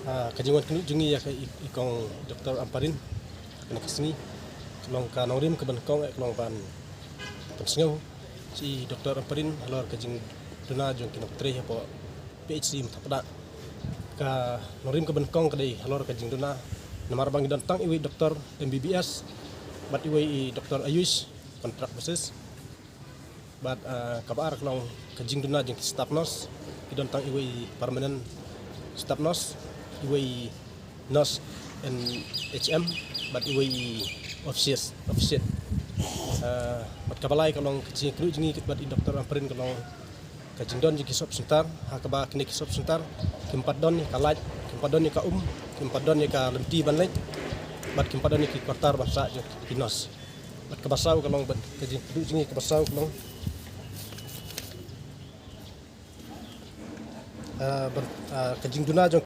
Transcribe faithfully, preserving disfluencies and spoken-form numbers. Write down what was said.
Ah, ka jingwan kynduh jong ngi ïa ka i, i kong Doktor Ampareen ha kane ka sngi ka long ka nongrim kaba nyngkong, eh, ka long ban pynsngew sha i Doktor Ampareen halor ka jingduna jong ki nongtrei hapoh P H C Mawthadraishan. Ka nongrim kaba nyngkong ka dei halor ka jingduna, namar ba ngi don tang iwei i doktor M B B S bad iwei i doktor Ayush, contract basis. Bad, ah, kaba ar ka long ka jingduna jong ki staff nurse, ki don tang iwei i permanent staff nurse, iwei i nurse N H M, bad iwei i officiate, officiate. Ah, bad kaba lai ka long ka jingkynduh jong ngi bad i Doktor Ampareen ka long ka jingdon jong ki sub center, ha kaba kine ki sub center kim pat don ïa ka light, kim pat don ïa ka um, kim pat don ïa ka lynti ban leit, bad kim pat don ïa ki quarter ban sah jong ki nurse. Bad kaba saw ka long, bad ka jingkynduh jong ngi kaba saw ka long, ah, ban, ah, ka jingduna jong